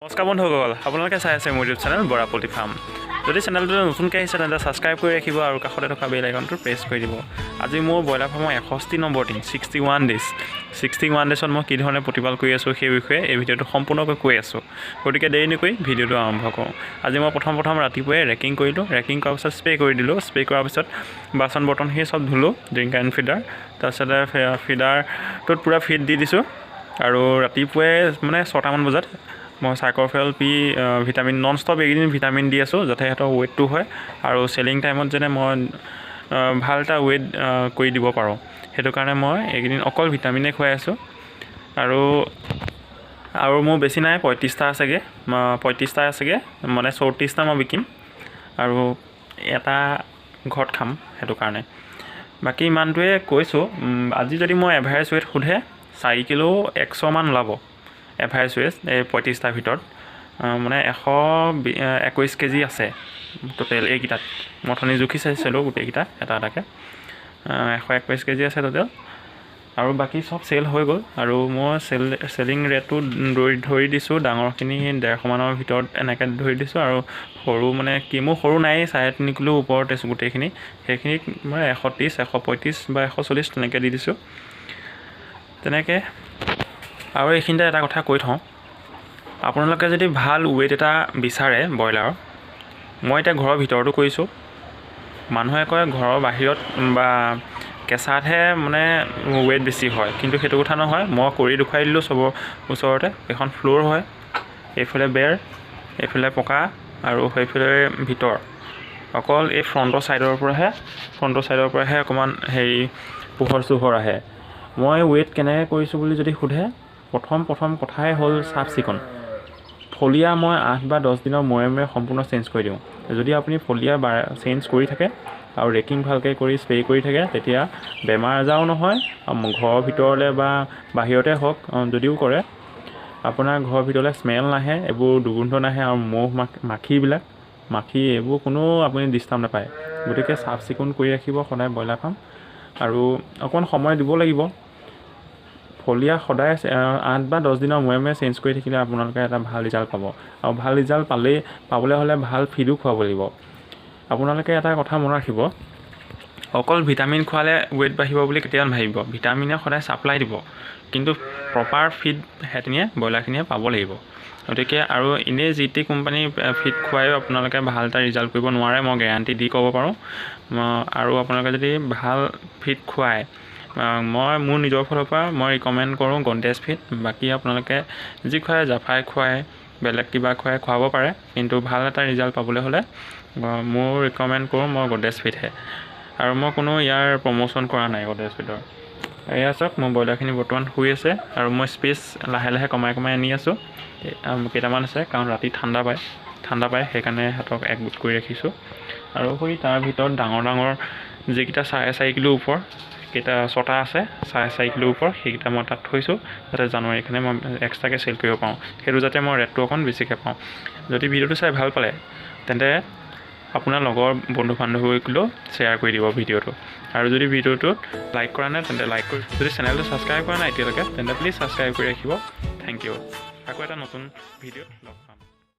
নমস্কাৰ বন্ধুসকল, আপোনালোকে চাই আছে মোৰ YouTube channel Bora poultry farm. যদি চেনেলটো নতুনকৈ আহিছে, তেন্তে ছাবস্ক্ৰাইব কৰি ৰাখিব আৰু কাষতে থকা বেল আইকনটো প্ৰেছ কৰি দিব। আজি মোৰ ব্ৰইলাৰ ফাৰ্মৰ 61 নম্বৰ দিন, 61 days। 61 ডেইজত মই কি ধৰণে প্ৰতিপাল কৰি আছোঁ, সেই বিষয়ে এই ভিডিঅ'টো সম্পূৰ্ণকৈ কৈ আছোঁ। গতিকে দেৰি নকৰি ভিডিঅ'টো আৰম্ভ কৰোঁ। আজি মই প্ৰথম প্ৰথম ৰাতিপুৱাই ৰেকিং কৰিলোঁ। ৰেকিং কৰাৰ পিছত স্প্ৰে কৰি দিলোঁ। স্প্ৰে কৰাৰ পিছত বাচন বৰ্তন সেই চব ধুলোঁ, ড্ৰিংক এণ্ড ফিডাৰ। তাৰপিছতে ফিডাৰটোত পূৰা ফিড দি দিছোঁ। আৰু ৰাতিপুৱাই মানে 6টামান বজাত মই চাইকৰফেল পি ভিটামিন, নন ষ্টপ এইকেইদিন ভিটামিন দি আছোঁ, যাতে সিহঁতৰ ৱেইটটো হয় আৰু চেলিং টাইমত যেনে মই ভাল এটা ৱেইট কৰি দিব পাৰোঁ। সেইটো কাৰণে মই এইকেইদিন অকল ভিটামিনে খুৱাই আছোঁ। আৰু আৰু মোৰ বেছি নাই, 35টা আছেগৈ, 35টা আছেগৈ, মানে 34টা মই বিকিম আৰু এটা ঘৰত খাম, সেইটো কাৰণে। বাকী ইমানটোৱে কৈছোঁ। আজি যদি মই এভাৰেজ ৱেইট সোধে, 4 কিলো 100মান ওলাব এভাৰেজ ৱেইট এই 35টাৰ ভিতৰত। মানে 121 কেজি আছে টোটেল এইকেইটাত। মই অথনি জুখি চাইছিলোঁ গোটেইকেইটা এটা এটাকৈ, 121 কেজি আছে টোটেল। আৰু বাকী চব চেল হৈ গ'ল। আৰু মই চেলিং ৰেটটো ধৰি ধৰি দিছোঁ, ডাঙৰখিনি 150 মানৰ ভিতৰত এনেকৈ ধৰি দিছোঁ। আৰু সৰু মানে কি, মোৰ সৰু নায়েই, 3.5 কিলো ওপৰত আছে গোটেইখিনি, সেইখিনিক মই 130, 135 বা 140 তেনেকৈ দি দিছোঁ তেনেকৈ। আৰু এইখিনিতে এটা কথা কৈ থওঁ, আপোনালোকে যদি ভাল ৱেইট এটা বিচাৰে ব্ৰইলাৰৰ, মই এতিয়া ঘৰৰ ভিতৰতো কৰিছোঁ। মানুহে কয় ঘৰৰ বাহিৰত বা কেঁচাতহে মানে ৱেইট বেছি হয়, কিন্তু সেইটো কথা নহয়। মই কৰি দেখুৱাই দিলোঁ চবৰ ওচৰতে। এইখন ফ্ল'ৰ হয়, এইফালে বেৰ, এইফালে পকা আৰু সেইফালে ভিতৰ। অকল এই ফ্ৰণ্টৰ ছাইডৰ পৰাহে অকণমান হেৰি পোহৰ চোহৰ আহে। মই ৱেইট কেনেকৈ কৰিছোঁ বুলি যদি সোধে, প্ৰথম প্ৰথম কথাই হ'ল চাফ চিকুণ। ফলিয়া মই 8 বা 10 দিনৰ মূৰে মূৰে সম্পূৰ্ণ চেঞ্জ কৰি দিওঁ। যদি আপুনি ফলিয়া চেঞ্জ কৰি থাকে আৰু ৰেকিং ভালকৈ কৰি স্প্ৰে কৰি থাকে, তেতিয়া বেমাৰ আজাৰো নহয়। ঘৰৰ ভিতৰলৈ বা বাহিৰতে হওক যদিও কৰে, আপোনাৰ ঘৰৰ ভিতৰলৈ স্মেল নাহে, এইবোৰ দুৰ্গন্ধ নাহে আৰু মহ মাখিবিলাক, মাখি এইবোৰ কোনো আপুনি ডিষ্টাৰ্ব নাপায়। গতিকে চাফ চিকুণ কৰি ৰাখিব সদায় ব্ৰইলাৰ ফাৰ্ম আৰু অকণমান সময় দিব লাগিব। ফলিয়া সদায় 8 বা 10 দিনৰ মূৰে মূৰে চেঞ্জ কৰি থাকিলে আপোনালোকে এটা ভাল ৰিজাল্ট পাব। আৰু ভাল ৰিজাল্ট পাবলৈ হ'লে ভাল ফিডো খুৱাব লাগিব। আপোনালোকে এটা কথা মনত ৰাখিব, অকল ভিটামিন খোৱালে ৱেইট বাঢ়িব বুলি কেতিয়াও নাভাবিব। ভিটামিনে সদায় ছাপ্লাই দিব, কিন্তু প্ৰপাৰ ফিড সেইখিনিয়ে ব্ৰইলাৰখিনিয়ে পাব লাগিব। গতিকে আৰু এনেই যি টি কোম্পানীৰ ফিড খুৱাইও আপোনালোকে ভাল এটা ৰিজাল্ট কৰিব নোৱাৰে, মই গেৰাণ্টি দি ক'ব পাৰোঁ। আৰু আপোনালোকে যদি ভাল ফিড খুৱায়, মই মোৰ নিজৰ ফালৰ পৰা মই ৰিকমেণ্ড কৰোঁ গডৰেজ ফিড। বাকী আপোনালোকে যি খুৱায়, জাফাই খুৱায়, বেলেগ কিবা খুৱাই খুৱাব পাৰে, কিন্তু ভাল এটা ৰিজাল্ট পাবলৈ হ'লে মোৰ ৰিকমেণ্ড কৰোঁ মই গডৰেজ ফিডহে। আৰু মই কোনো ইয়াৰ প্ৰম'শ্যন কৰা নাই গডৰেজ ফিডৰ। এয়া চাওক, মোৰ ব্ৰইলাৰখিনি বৰ্তমান শুই আছে আৰু মই স্পেচ লাহে লাহে কমাই কমাই আনি আছোঁ। কেইটামান আছে, কাৰণ ৰাতি ঠাণ্ডা পায়, সেইকাৰণে সিহঁতক একগোট কৰি ৰাখিছোঁ। আৰু সেই তাৰ ভিতৰত ডাঙৰ ডাঙৰ যিকেইটা 4.5 কিলো ওপৰ, কেইটা ছটা আছে 4.5 কিলো ওপৰ, সেইকেইটা মই তাত থৈছোঁ, যাতে জানুৱাৰীখনে মই এক্সট্ৰাকৈ চেল কৰিব পাৰোঁ, সেইটো যাতে মই ৰেটটো অকণ বেছিকৈ পাওঁ। যদি ভিডিঅ'টো চাই ভাল পালে, তেন্তে আপোনাৰ লগৰ বন্ধু বান্ধৱীকলৈও শ্বেয়াৰ কৰি দিব ভিডিঅ'টো। আৰু যদি ভিডিঅ'টোত লাইক কৰা নাই, তেন্তে লাইক কৰি, যদি চেনেলটো ছাবস্ক্ৰাইব কৰা নাই এতিয়ালৈকে, তেন্তে প্লিজ ছাবস্ক্ৰাইব কৰি ৰাখিব। Thank U. আকৌ এটা নতুন ভিডিঅ'ত লগ